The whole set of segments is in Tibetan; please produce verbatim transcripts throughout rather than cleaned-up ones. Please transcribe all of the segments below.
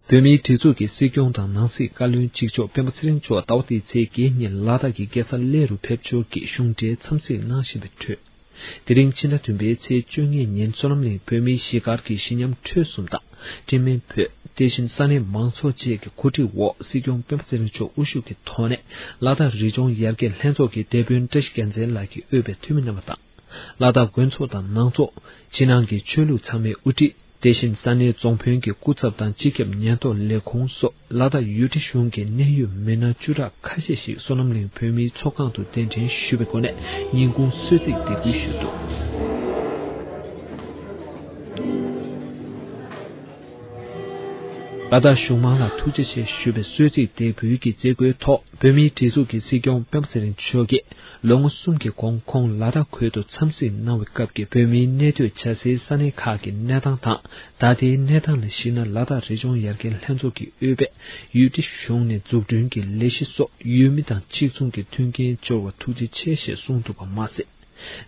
བོད་མིའི་སྒྲིག་འཛུགས་ཀྱི་སྲིད་སྐྱོང་དང་ནང་སྲིད་བཀའ་བློན་གཅིག་ལྕོགས་སྤེན་པ་ཚེ་རིང་མཆོག་ཟླ་བ་འདིའི་ཚེས་བརྒྱད་ཉིན་ལ་དྭགས་ཀྱི་རྒྱལ་ས་གླེ་རུ་ཕེབས་འབྱོར་གྱིས་གཞུང་འབྲེལ་འཚམས་གཟིགས་གནང་བཞིན་པའི་ཁྲོད། དེ་རིང་ཕྱི་ཟླ་བདུན་པའི་ཚེས་བཅོ་ལྔ་ཉིན་བསོད་ནམས་གླིང་བོད་མིའི་གཞིས་སྒར་གྱི་གཞིས་མཉམ་ཁྲོད་གསུམ་དང་། འབྲེལ་མོལ་བོད། དེ་བཞིན་ས་གནས་མང་ཚོགས་བཅས་ཀྱི་གོ་སྒྲིག་འོག་སྲིད་སྐྱོང་སྤེན་པ་ཚེ་རིང་མཆོག་དབུ་བཞུགས་ཀྱི་ཐོག་ནས་ལ་དྭགས་རི་ལྗོངས་ཡར་རྒྱས་ལྷན་ཚོགས་ཀྱི་སྡེ་དཔོན་བཀྲ་ཤིས་རྒྱལ་མཚན་ལགས་ཀྱིས་དབུས་པའི་འཐུས་མི་རྣམ་པ་དང་། ལ་དྭགས་དགོན་ཚོགས་དང་ནང་ཚོགས། ཕྱི་ནང་གི་ཆོས་ལུགས་ཚང་མའི་དབུ་ཁྲིད། དེ་བཞིན་ས་གནས་རྫོང་དཔོན་གྱི་སྐུ་ཚབ་དང་སྤྱི་ཁྱབ་ཉེན་རྟོག་ལས་ཁུངས་སོགས་ལ་དྭགས་ཡུལ་གྲུ་གཞུང་གི་གནད་ཡོད་མི་སྣ་བཅུ་ཕྲག་ཁ་ཤས་ཤིག་བསོད་ནམས་གླིང་བོད་མིའི་ཚོགས་ཁང་དུ་གདན་འདྲེན་ཞུས་པའི་སྒོ་ནས་ཉིན་གུང་གསོལ་ཚིགས་འདེགས་འབུལ་ཞུས་འདུག་ལ་དྭགས་གཞུང་མང་ལ་ཐུགས་རྗེ་ཆེ་ཞུ་བའི་གསོལ་ཚིགས་འདེགས་འབུལ་གྱི་མཛད་སྒོའི་ཐོག་བོད་མིའི་སྒྲིག་འཛུགས་ཀྱི་སྲིད་སྐྱོང་སྤེན་པ་ཚེ་རིང་མཆོག་གིས་ལོ་ངོ་གསུམ་གྱི་གོང་ཁོང་ལ་དྭགས་ཁུལ་དུ་འཚམས་གཟིགས་གནང་བའི་སྐབས་ཀྱི་བོད་མིའི་གནས་སྡོད་བྱ་སའི་ས་གནས་ཁག་གི་གནས་སྟངས་དང་ད་ལྟའི་གནས་སྟངས་ལ་གཞིགས་ན་ལ་དྭགས་རི་ལྗོངས་ཡར་རྒྱས་ལྷན་ཚོགས་ཀྱིས་དབུས་པའི་ཡུལ་སྡེ་གཞུང་ནས་འཛུགས་སྐྲུན་གྱི་ལས་གཞི་སོགས་ཡུལ་མི་དང་གཅིག་མཚུངས་ཀྱི་མཐུན་རྐྱེན་སྦྱོར་བར་ཐུགས་རྗེ་ཆེ་ཞེས་གསུངས་འདུག་པ་མ་ཟད།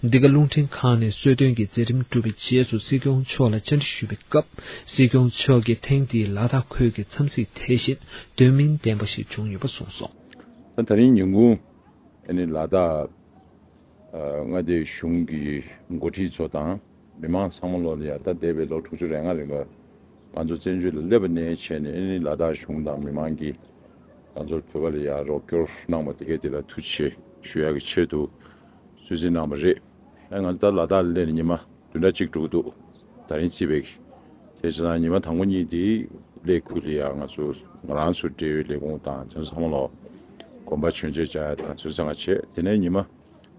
འདི་ག་རླུང་འཕྲིན་ཁང་ནས་གསོལ་སྟོན་གྱི་མཛད་རིམ་གྲུབ་པའི་རྗེས་སུ་སྲིད་སྐྱོང་མཆོག་ལ་བཅར་འདྲི་ཞུས་པའི་སྐབས་སྲིད་སྐྱོང་མཆོག་གིས་ཐེངས་འདིའི་ལ་དྭགས་ཁུལ་གྱི་འཚམས་གཟིགས་དེ་བཞིན་དོན་སྨིན་ལྡན་པ་ཞིག་བྱུང་ཡོད་པ་གསུངས་སོང་། ད་ད་རིང་ཉིན་གུང་ཨ་ནི་ལ་དྭགས་ཨ་མངའ་སྡེ་གཞུང་གི་འགོ་ཁྲིད་ཚོ་དང་མི་མང་ཚང་མ་ལོ་ལ་ཡ་ད་འདས་པའི་ལོ་དྲུག་ཅུ་རེ་ལྔ་རིང་ལ་ང་ཚོ་བཙན་བྱོལ་ལ་སླེབས་པ་ནས་བྱས་ནས་ཨ་ནི་ལ་དྭགས་གཞུང་དང་མི་མང་གིས་ང་ཚོར་བོད་པ་ལ་ཡ་རོགས་སྐྱོར་གནང་བ་དེ་གས་དེ་ལ་ཐུགས་རྗེ་ཆེ་ཞུ་ཡག་གི་ཆེད་དུ་གསོལ་ཚིགས་གནང་བ་རེད། ཨ་ང་ཚོ་ད་ལ་དྭགས་ལ་སླེབས་ནས་ཉི་མ་བདུན་ཕྲག་གཅིག་འགྲོ་གི་འདུག་ད་རིང་བརྩིས་པའི་དེ་བྱས་ཙང་ཉི་མ་དང་པོ་གཉིས་དེ་གླེ་ཁུལ་ལ་ཡ་ང་ཚོ་ང་རང་ཚོ་འབྲེལ་ཡོད་ལས་ཁུངས་དང་དེ་ཚོ་ཚང་མ་ལ་དགོན་པ་མཆོད་མཇལ་བཅར་ཡ་དང་དེ་ཚོ་ཚང་མ་བྱས། དེ་ནས་ཉི་མ་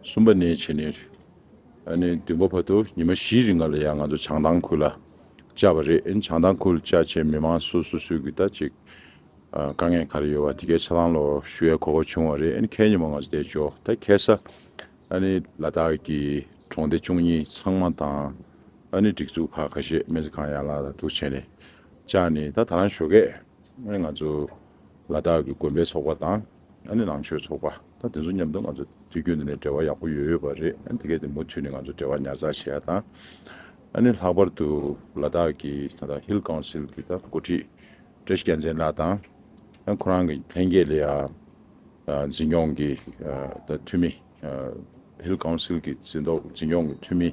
གསུམ་པ་ནས་བྱས་ནས་ཨ་ནི་བདུན་པ་བར་དུ་ཉི་མ་བཞི་རིང་ལ་ཡ་ང་ཚོ་བྱང་ཐང་ཁུལ་ལ་བཅར་བ་རེད། ཨ་ནི་བྱང་ཐང་ཁུལ་བཅར་བྱས་མི་མང་སོ་སོ་སོའི་གི་ད་ཅིག་ཨ་དཀའ་ངལ་ག་རེ་ཡོད་པ་དེ་གའི་ཆ་ཚང་ལ་ཞུ་ཡའི་གོ་སྐབས་བྱུང་བ་རེད། ཨ་ནི་ཁ་སང་ཉི་མ་ང་ཚོ་དེ་འབྱོར། ད་ཁ་སང་ཨ་ནི་ལ་དྭགས་ཀྱི་གྲོང་སྡེ་བཅུ་གཉིས་ཚང་མ་དང་ཨ་ནི་སྒྲིག་འཛུགས་ཁག་ཁ་ཤས་སྨན་རྩིས་ཁང་ཡན་ལག་དང་འདུག་བྱས་ནས་བཅར་ནས། ད་ད་རང་ཞོགས་ཀས་ཨ་ནི་ང་ཚོ་ལ་དྭགས་ཀྱི་དགོན་པའི་ཚོགས་པ་དང་ཨ་ནི་ནང་ཆོས་ཚོགས་པ་ད་དེ་ཚོ་མཉམ་དུ་ང་ཚོ་དུས་རྒྱུན་དུ་ནས་འབྲེལ་བ་ཡག་པོ་ཡོད་ཡོད་པ་རེད། ཨ་ནི་དེ་གས་དེ་མུ་མཐུད་ནས་ང་ཚོ་འབྲེལ་བ་ཉར་ཚགས་བྱེད་ཡ་དང་། ཨ་ནི་ལྷག་པར་དུ་ལ་དྭགས་ཀྱི་ད་ལྟ་ཧིལ་ཀའུན་སིལ་གྱི་ད་འགོ་ཁྲིད་བཀྲ་ཤིས་རྒྱལ་མཚན་ལགས་དང་། ཨ་ཁོ་རང་གི་ལྷན་རྒྱས་ལ་ཡ་ཨ་འཛིན་སྐྱོང་གི་ཨ་ད་འཐུས་མི་ཨ་ཧིལ་ཀའུན་སིལ་གྱི་འཛིན་ཐོག་འཛིན་སྐྱོང་གི་འཐུས་མི་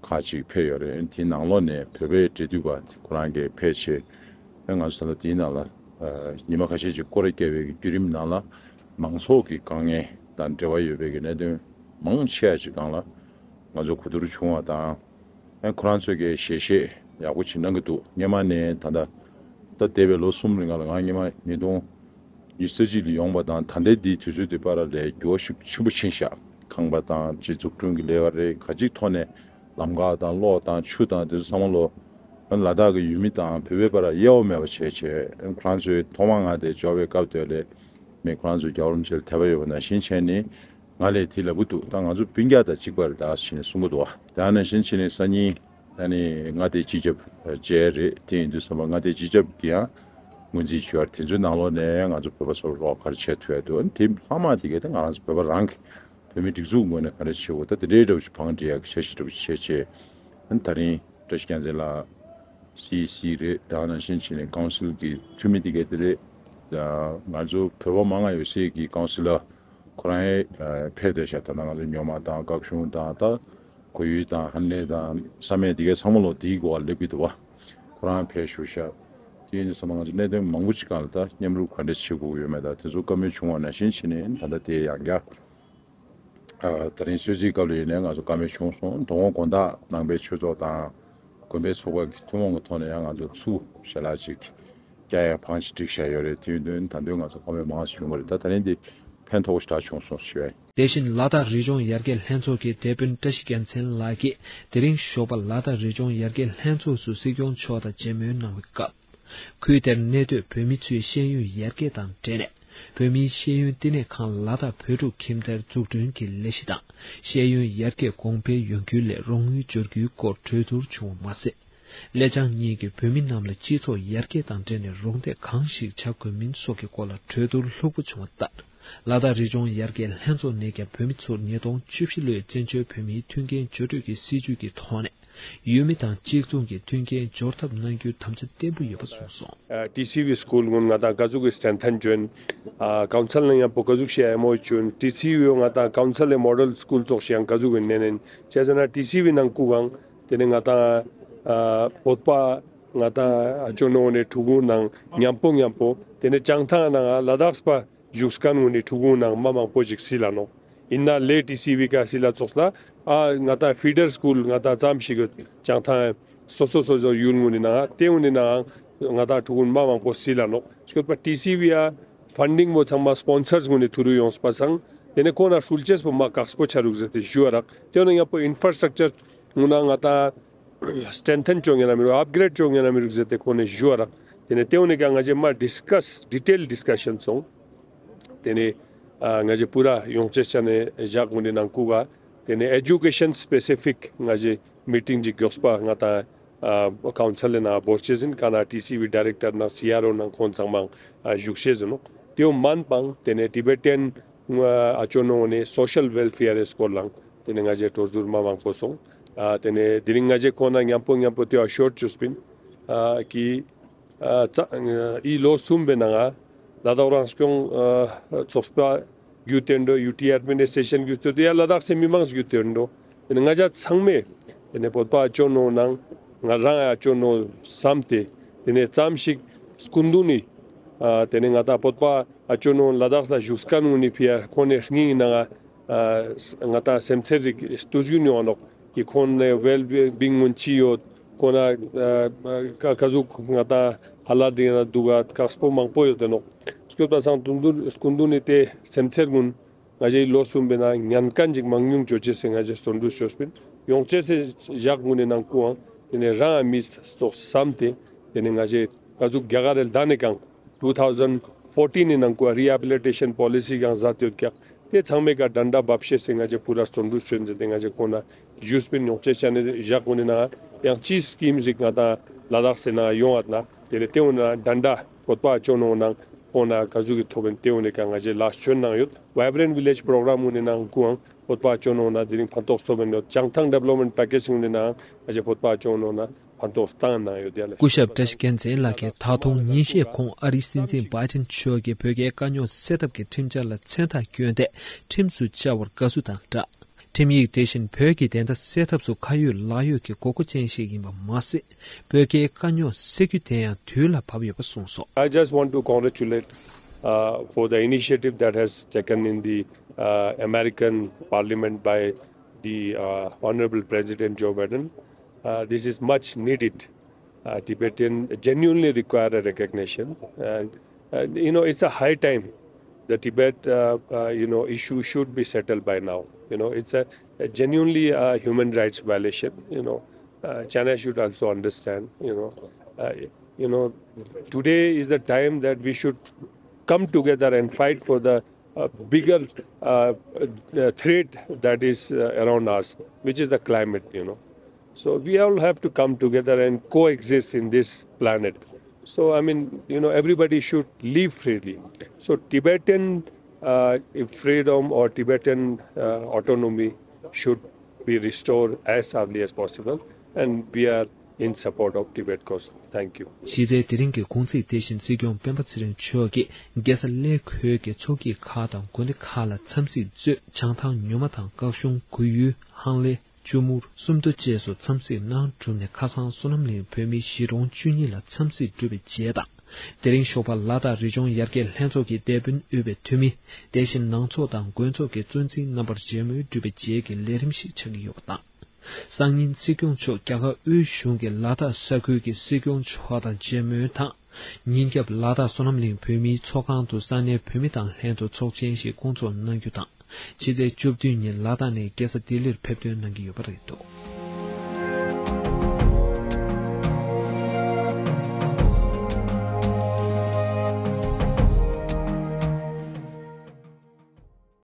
ཁག་ཅིག་ཕེབས་ཡོད་རེད། དེའི་ནང་ལོགས་ནས་བོད་པའི་འབྲེལ་མཐུད་པ་ཁོ་རང་གིས་ཕེབས་བྱས། ཨ་ང་ཚོ་ད་ལྟ་དེའི་ནང་ལ་ཨ་ཉི་མ་ཁ་ཤས་ཅིག་སྐོར་ར་བརྒྱབ་པའི་བརྒྱུད་རིམ་ནང་ལ་མང་ཚོགས་ཀྱི་དཀའ་ངལ་དང་འབྲེལ་བ་ཡོད་པའི་གི་གནད་དོན་མང་ཆེ་བ་ཅིག་སྒང་ལ་ང་ཚོ་གོ་བསྡུར་བྱུང་བ་དང་། ཨ་ཁོ་རང་ཚོས་ཀྱི་ཞལ་བཞེས་ཡག་པོ་ཅིག་གནང་གི་འདུག་སྔོན་མ་ནས་ད་ལྟ་ད་འདས་པའི་ལོ་གསུམ་རིང་ལ་ང་སྔོན་མ་ཉིས་སྟོང་ཉི་ཤུ་རྩ་གཅིག་ལ་ཡོང་བ་དང་ད་ལྟའི་འདིའི་དུས་ཚོད་འདི་བར་ལ་འགྱུར་བ་ཤུགས་ཆེན་པོ་ཕྱིན་ཤག་ཁང་པ་དང་སྤྱི་འཛུགས་སྐྲུན་གྱི་ལས་ཀ་རེད། ག་ཅིག་ཐོག་ནས་ལམ་ཁ་དང་གློག་དང་ཆུ་དང་དེ་ཚོ་ཚང་མ་ལོ་ལ་དྭགས་ཀྱི་ཡུལ་མི་དང་བོད་པའི་བར་དབྱེ་བ་མེད་པ་བྱས་བྱས། ཁོ་རང་ཚོའི་ཐོག་མར་ང་དེ་འབྱོར་བའི་སྐབས་དེ་ལས་མི་ཁོ་རང་ཚོའི་རྒྱལ་བ་རིན་པོ་ཆེར་དད་པ་ཡོད་པ་ནང་བཞིན་བྱས་ནས། ང་ལས་དེ་ལབ་གི་འདུག་ད་ང་ཚོ་སྤུན་ཀྱག་དང་གཅིག་པ་རེད་ད་ཟེར་ནས་གསུང་གི་འདུག་བ། ད་ནང་བཞིན་བྱས་ནས་སང་ཉིན་ཨ་ནི་མངའ་སྡེ་སྤྱི་ཁྱབ་མཇལ་རེད། དེ་ཡིན་དུས་ཙམ་པ་མངའ་སྡེ་སྤྱི་ཁྱབ་ཀྱིས་ཡང་ངོས་འཛིན་ཞུ་ཡ་དེ་ཚོའི་ནང་ལོགས་ནས་ང་ཚོ་བོད་པ་ཚོར་རོགས་ག་རེ་བྱེད་ཐུབ་ཡ་འདུག་དེ་ལྷག་མ་དེ་གས་དེ་ང་རང་ཚོ་བོད་པ་རང་གི་བོད་མི་སྒྲིག་འཛུགས་ངོས་ནས་ག་རེ་བྱེད་དགོས། ད་དེ་འདྲའི་འདྲ་བོ་ཞིག་བང་སྒྲིག་ཡ་གི་འཆར་གཞི་འདྲ་བོ་ཞིག་བྱས་བྱས། ཨ་ནི་ད་རིང་བཀྲ་ཤིས་རྒྱལ་མཚན་ལགས་སི་ཨི་སི་རེད། ད་ནང་བཞིན་བྱས་ནས་ཀའུན་སིལ་གྱི་འཐུས་མི་དེ་གས་དེ་རེད། ད་ང་ཚོ་བོད་པ་མང་ང་ཡོད་སའི་གི་ཀའུན་སིལ་ལ་ཁོ་རང་ཨེ་ཕེབས་བསྡད་ཤག་ད་ལྟ་ང་ཚོ་ཉོ་མ་དང་སྐབས་གཞུང་དང་ད་གོ་ཡུལ་དང་ཧན་ལེ་དང་ས་མེད་དེ་གའི་ཚང་མ་ལོ་དེའི་གོ་བ་སླེབས་ཀྱི་འདུག་བ། ཁོ་རང་ཕེབས་བཞུགས་ཤག་དེ་ཡིན་དུས་ཙམ་པ་ང་ཚོ་གནད་དོན་མང་པོ་ཅིག་སྒང་ལ་ད་མཉམ་རུབ་ག་འདྲ་བྱེད་དགོས་ཀྱི་ཡོད་མེད་དང་དེ་ཚོ་བཀའ་མོལ་བྱུང་བ་ནང་བཞིན་བྱས་ནས་ད་ལྟ་དེ་ཡང་བསྐྱར་ཨ་ད་རིང་གསོལ་ཚིགས་སྐབས་ལ་ཡིན་ནའི་ང་ཚོ་བཀའ་མོལ་བྱུང་སོང་། དོ་དགོང་དགོང་དག་ནང་པའི་ཆོས་ཚོགས་དང་དགོན་པའི་ཚོགས་པ་གི་ཐུན་མོང་གི་ཐོག་ནས་ཡང་ང་ཚོ་ཚུར་ཞལ་ལག་ཅིག་བསྐྱལ་ཡ་བང་ཞིག་བསྒྲིགས་བཞག་ཡོད་རེད། དེ་ཡིན་དུས་ད་དུང་ང་ཚོ་བཀའ་མོལ་མང་ཞིག་ཡོང་གི་རེད། ད་ད་རིང་འདི་ཕན་ཐོགས་ཤིག་ཞེ་དྲག་བྱུང་སོང་ཞུ་ཡ་ཡིན། དེ་བཞིན་ལ་དྭགས་རི་ལྗོངས་ཡར་རྒྱས་ལྷན་ཚོགས་ཀྱི་སྡེ་དཔོན་བཀྲ་ཤིས་རྒྱལ་མཚན་ལགས་ཀྱིས་དེ་རིང་ཞོགས་པ་ལ་དྭགས་རི་ལྗོངས་ཡར་རྒྱས་ལྷན་ཚོགས་སུ་སྲིད་སྐྱོང་མཆོག་དང་མཇལ་མོལ་གནང་བའི་སྐབས། ཁུལ་དེར་གནས་སྡོད་བོད་མི་ཚོའི་ཤེས་ཡོན་ཡར་རྒྱས་དང་འབྲེལ་ནས། བོད་མིའི་ཤེས་ཡོན་བསྟི་གནས་ཁང་ལ་དྭགས་བོད་ཕྲུག་ཁྱིམ་སྡེར་འཛུགས་སྐྲུན་གྱི་ལས་གཞི་དང་། ཤེས་ཡོན་ཡར་རྒྱས་གོང་འཕེལ་ཡོང་རྒྱུའི་སླད་རོགས་དངུལ་སྦྱོར་རྒྱུའི་སྐོར་གྲོས་བསྡུར་བྱུང་བ་མ་ཟད། སླེ་བྱང་གཉིས་ཀྱི་བོད་མི་རྣམས་ལ་སྤྱི་ཚོགས་ཡར་རྒྱས་དང་འབྲེལ་ནས་རོགས་འདེགས་གང་ཞིག་བྱ་དགོས་མིན་སོགས་ཀྱི་སྐོར་ལ་གྲོས་བསྡུར་ལྷུག་པོ་བྱུང་བ་ལྟར། ལ་དྭགས་རི་ལྗོངས་ཡར་རྒྱས་ལྷན་ཚོགས་ནས་ཀྱང་བོད་མི་ཚོར་ཉིས་སྟོང་བཅུ་བཞི་ལོའི་བཙན་བྱོལ་བོད་མིའི་མཐུན་རྐྱེན་སྦྱོར་སྤྲོད་ཀྱི་སྲིད་ཇུས་ཀྱི་ཐོག་ནས། ཡུལ་མི་དང་གཅིག་མཚུངས་ཀྱི་མཐུན་རྐྱེན་སྦྱོར་ཐབས་གནང་རྒྱུའི་དམ་བཅའ་བརྟན་པོ་ཡོད་པ་གསུངས་སོང་། ཨ། ཊི་སི་ཝི་སི་ཀུལ་ཀུན་ང་དང་ག་ཟུག་གི་སི་ཊྲེན་ཐན་བྱུང་། ཨ། ཀའུན་སིལ་ནང་ཡང་པོ་ག་ཟུག་ཞིག་ཨེམ་ཨོ་ཡུ་བྱུང་། ཊི་སི་ཝི་ཡོ་ང་དང་ཀའུན་སིལ་ལས་མོ་ཌེལ་སི་ཀུལ་ཙོགས་ཤིག་ཡང་ག་ཟུག་གི་ནན་ནན་བྱས་ཟེར་ན། ཊི་སི་ཝི་ནང་ཀུ་གང་དེ་ནས་ང་དང་ཨ་བོད་པ་ང་དང་ཨ་ཅོ་ནོ་ནས་ཕྲུ་གུ་ནང་མཉམ་པོ་མཉམ་པོ་དེ་ནས་བྱང་ཐང་ནང་ལ་དྭགས་པ་བཞུགས་སྐན་ངུ་ནས་ཕྲུ་གུ་ནང་མ་མང་པོ་ཞིག་སི་ལ་ནོ། ཡིན་ན་ལས་ཊི་སི་ཝི་ཀ་སི་ལ་ཙོགས་ལ་ཨ་ང་དང་ཕི་ཌར་སི་ཀུལ་ང་དང་ཙམ་ཞིག་གི་བྱང་ཐང་སོ་སོ་སོ་སོ་ཡུལ་ངུ་ནས་ནང་དེ་འུ་ནས་ནང་ང་དང་ཕྲུ་གུ་མ་མང་པོ་སི་ལ་ནོ། སྐྱོད་པ་ཊི་སི་ཝི་ཡ་ཕན་ཌིང་པོ་ཚང་མ་སི་པོན་སར་སི་ངུ་ནས་ཐུ་རུ་ཡོངས་པ་སང་དེ་ནས་ཁོ་ན་ཧྲུལ་ཅེས་པོ་མ་ཀགས་པོ་ཆ་རུག་ཟེར་ཏེ་ཞུ་བ་རག། དེ་ནས་ཡང་པོ་ཨིན་ཕ་ར་སི་ཊྲག་ཅར་ངུ་ན་ང་དང་སི་ཊྲེན་ཐན་བྱུང་ཡིན་ན་མི་རུག། ཨབ་གི་རེཌ་བྱུང་ཡིན་ན་མི་རུག་ཟེར་ཏེ་ཁོ་ནས་ཞུ་བ་རག། དེ་ནས་དེ་འུ་ནས་ཀ་ང་ཅེ་མ་ཌིས་ཀ་སི་ཌི་ཊེལ་ཌིས་ཀ་ཤན་སོང་། དེ་ནས་ཨ་ང་ཅེ་པུ་ར་ཡོང་ཅེས་ཆ་ནས་ཞག་ངུ་ནས་ནང་ཀུ་ག། དེ་ནས་ཨེ་ཇུ་ཀེ་ཤན་སི་པེ་སི་ཕིག་ང་ཅེ་མི་ཊིང་ཅིག་མགྱོགས་པ་ང་དང་ཨ་ཀའུན་སིལ་ལས་ནང་བོར་ཅེས་ཡིན། ག་ན་ཊི་སི་ཝི་ཌི་རེག་ཊར་ནང་སི་ཨར་ཨོ་ནང་ཁོང་ཚང་མ་ཨ་བཞུགས་ཤེས་ཡིན་ནོ། དེའུ་མན་པང་དེ་ནས་ཊི་བེ་ཊན་ཨ་ཅོ་ནོ་ནས་སོ་ཤལ་ཝེལ་ཕེ་ཡར་སྐོར་ལང་དེ་ནས་ང་ཅེ་གྲོས་བསྡུར་མ་མང་པོ་སོང་། ཨ་དེ་ནས་དེ་རིང་ང་ཅེ་ཁོ་ན་མཉམ་པོ་མཉམ་པོ་དེ་བ་ཤོར་ཅུས་པིན། ཨ་ཀི་ཨ་ཙ་ཨི་ལོ་གསུམ་པའི་ནང་ང་ལ་དྭགས་རང་སྐྱོང་ཨ་ཚོགས་པ་རྒྱུ་དོན་འགྲོ། ཡུ་ཊི་ཨེཌ་མི་ནི་སི་ཊྲེ་ཤན་རྒྱུ་དོན་འགྲོ། ཡ་ལ་དྭགས་སི་མི་མང་རྒྱུ་དོན་འགྲོ། དེ་ནས་ང་ཅག་ཚང་མས་དེ་ནས་བོད་པ་ཨ་ཅོ་ནོ་ནང་ང་རང་ཨ་ཅོ་ནོ་བསམ་སྟེ་དེ་ནས་ཙམ་ཞིག་སྐུ་མདུན་ནི་ཨ་དེ་ནས་ང་དང་བོད་པ་ཨ་ཅོ་ནོ་ལ་དྭགས་ལ་བཞུགས་སྐན་ངུ་ནི་ཕི་ཡ་ཁོ་ནས་སྙིང་ནང་ང་ང་དང་སེམས་ཚེར་རིག་སྟུ་རྒྱུ་ཉོ་ནོག་གི་ཁོ་ནས་ཝེལ་བིང་ངུན་ཅི་ཡོད། ཁོ་ན་ཨ་ཀ་ཀ་ཟུག་ང་དང་ཧ་ལ་དེ་ན་འདུག་ག་ཁག་པོ་མང་པོ་ཡོད་དེ་ནོག། སྐྱོད་པ་སང་སྐུ་མདུན་སྐུ་མདུན་ནི་དེ་སེམས་ཚེར་ངུན། ང་ཞའི་ལོ་གསུམ་པའི་ནང་ཉན་མཁན་ཅིག་མང་ཉུང་བྱོས་ཅེས་སེ་ང་ཞའི་བརྩོན་འགྲུས་བྱོས་པིན། ཡོང་ཅེས་སེ་ཞག་དགུ་ནས་ནང་སྐུའང་དེ་ནས་རང་ཨ་མི་སོགས་བསམ་སྟེ་དེ་ནས་ང་ཞའི་ག་ཟུག་རྒྱ་གར་རེ་ལྡན་ནས་ཀྱང་two thousand fourteen ནས་ནང་སྐུ་རི་ཧེ་བི་ལི་ཊེ་ཤན་པོ་ལི་སི་ཀྱང་བཟའ་སྟེ་ཡོད་ཀྱག། དེ་ཚང་མས་ཀ་དྲན་དྲ་བབ་ཤེས་སེ་ང་ཞའི་པུ་ར་བརྩོན་འགྲུས་བྱོས་མཛད་དེ་ང་ཞའི་ཁོང་ན་ཞུས་པིན། ཡོང་ཅེས་ཤ་ནས་ཞག་དགུ་ནས་ནང་ཡང་ཅིའི་སི་ཀིམ་ཞིག་ང་དང་ལ་དྭགས་སེ་ནང་ཡོང་བ་ན་དེ་ནས་དེ་འོ་ན་དྲན་དྲ་བོད་པ་ཅོ་ནོ་ནང་། ཁོང་ན་ག་ཟུག་གི་ཐོབ་པིན་དེ་འོ་ནས་ཀ་ང་ཞའི་ལག་ཆོད་གནང་ཡོད། Vibrant Village Program འོ་ནས་ནང་ཀུའང་བོད་པ་ཅོ་ནོ་ན་དེ་རིང་ཕན་ཐོགས་ཐོབ་པིན་ཡོད། བྱང་ཐང་Development Package འོ་ནས་ནང་ང་ཞའི་བོད་པ་ཅོ་ནོ་ན་ཕན་ཐོགས་བཏང་གནང་ཡོད་ཡ་ལ། སྐུ་ཞབས་བཀྲ་ཤིས་རྒྱལ་མཚན་ལགས་ཀྱིས་ད་དུང་ཉིན་ཤས་གོང་ཨ་རིའི་སྲིད་འཛིན་བྷའི་ཏིན་མཆོག་གིས་བོད་རྒྱའི་དཀའ་རྙོག་སེལ་ཐབས་ཀྱི་ཁྲིམས་འཆར་ལ་མཚན་རྟགས་བསྐྱོན་ཏེ་ཁྲིམས་སུ་བཅའ་བར་དགའ་བསུ་དང་སྦྲགས། ཁྲིམས་ཡིག་དེ་བཞིན་བོད་ཀྱི་བདེན་མཐའ་གསལ་ཐབས་སུ་ཁ་ཡོད་ལག་ཡོད་ཀྱི་དགོས་མཁོ་ཅན་ཞིག་ཡིན་པ་མ་ཟད། བོད་རྒྱའི་དཀའ་རྙོག་སེལ་རྒྱུ་དེ་ཡང་དུས་ལ་བབ་ཡོད་པ་གསུངས་སོ། I just want to congratulate, uh, for the initiative that has taken in the, uh, American Parliament by the, uh, Honorable President Joe Biden. Uh, this is much needed. Uh, Tibetan genuinely require a recognition, and, and you know it's a high time the Tibet uh, uh, you know issue should be settled by now. You know it's a, a genuinely a human rights violation. You know, uh, China should also understand. You know, uh, you know, today is the time that we should come together and fight for the uh, bigger uh, uh, threat that is uh, around us, which is the climate. You know, so we all have to come together and coexist in this planet. So, I mean, you know, everybody should live freely. So, Tibetan uh, freedom or Tibetan uh, autonomy should be restored as early as possible. And we are in support of Tibet cause. Thank you. གཞི་རྩའི་དེ་རིང་གི་གུང་ཚིགས་དེ་བཞིན་སྲིད་སྐྱོང་སྤེན་པ་ཚེ་རིང་མཆོག་གིས་རྒྱལ་ས་ལས་ཁུལ་གྱི་ཚོགས་སྐྱིད་ཁག་དང་དགོན་སྡེ་ཁག་ལ་འཚམས་གཟིགས་གཙོས་བྱང་ཐང་ཉུལ་མ་དང་སྐག་གཤོང་གུས་ཡུལ་ཧང་ལེ། ཆུ་མུར་སུམ་མདོ་བཅས་སུ་འཚམས་གཟིགས་གནང་གྲུབ་ནས་ཁ་སང་བསོད་ནམས་གླིང་བོད་མིའི་གཞིས་གྲོང་བཅུ་གཉིས་ལ་འཚམས་གཟིགས་གྲུབ་པའི་རྗེས་དང་། དེ་རིང་ཞོགས་པ་ལ་དྭགས་རི་ལྗོངས་ཡར་རྒྱས་ལྷན་ཚོགས་ཀྱི་སྡེ་དཔོན་དབུས་པའི་འཐུས་མི། དེ་བཞིན་ནང་ཚོགས་དང་དགོན་ཚོགས་ཀྱི་གཙོ་འཛིན་རྣམ་པར་མཇལ་མོལ་གྲུབ་པའི་རྗེས་ཀྱི་ལས་རིམ་ཞིག་ཆགས་ཀྱི་ཡོད་པ་དང་། སང་ཉིན་སྲིད་སྐྱོང་མཆོག་རྒྱ་གར་དབུས་གཞུང་གི་ལ་དྭགས་ས་ཁུལ་གྱི་སྲིད་སྐྱོང་མཆོག་དང་མཇལ་མོལ་དང་། ཉིན་རྒྱབ་ལ་དྭགས་བསོད་ནམས་གླིང་བོད་མིའི་ཚོགས་ཁང་དུ་ས་གནས་བོད་མི་དང་ལྷན་དུ་ཚོགས་ཆེན་ཞིག་བསྐོང་ཚོགས་གནང་རྒྱུ་དང་། ཕྱི་ཚེས་བཅུ་བདུན་ཉིན་ལ་དྭགས་ནས་རྒྱལ་ས་ལྡི་ལིར་ཕེབས་ཐོན་གནང་གི་ཡོད་པ་རེད་འདུག།